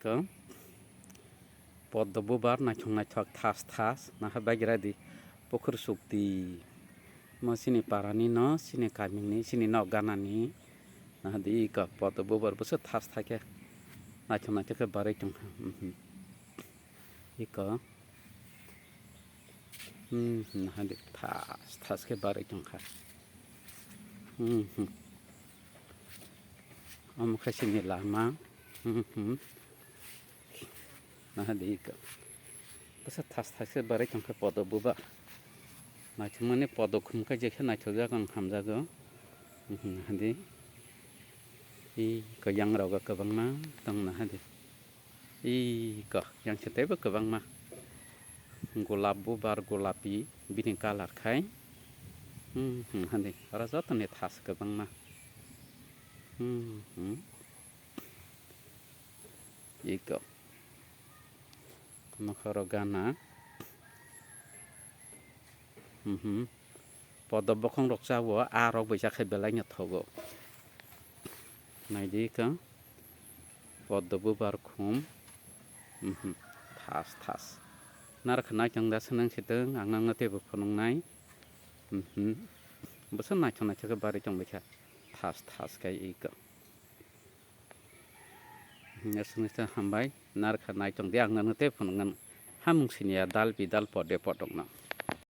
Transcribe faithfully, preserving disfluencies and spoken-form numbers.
To, poddo bubar naithok naithok thas thas, naha bagira di pukhur sukti. Mo chini parani no, chini kamini, chini nok ganani. Naha di iko poddo bubar bwswk thas thai khe naithok naithok khe barwi tongkha. Mhm. Iko. Hmm, naha di thas thas khe barwi tongkha. Hmm, hmm. Omo khe chini lama. Hmm, hmm. Naha di iko. Bwsa thas thas khe barwi tongkha poddo bubar. Naithokmani poddo khum khe je khe naithokjak ang hamjago. Hmm, naha di. Iko yang rogo kwbangma tong naha di. Iko yang se teibo kwbangma. Golap bubar golapi bini colour khai. Hmm, hmm, hani oro joto ni thas kwbangma. Hmm, hmm. Iko. Nokhoro gana. Mhm. Poddo bokhong rok chao, a rok bai chakhe belai no thogo. Naidi ka. Poddo bubar khum. Mhm. Thas thas. Narkha naitong da swnang sitwng ang nangno teibo phunuknai. Mhm. Bwsa naithok naithok khe barwi tongbaikha. Thas thas khai iko. Aswk nisa hambai, narkha naitong di ang nangno tei phunuknani. Hamung siniya dal bidal podde podokno.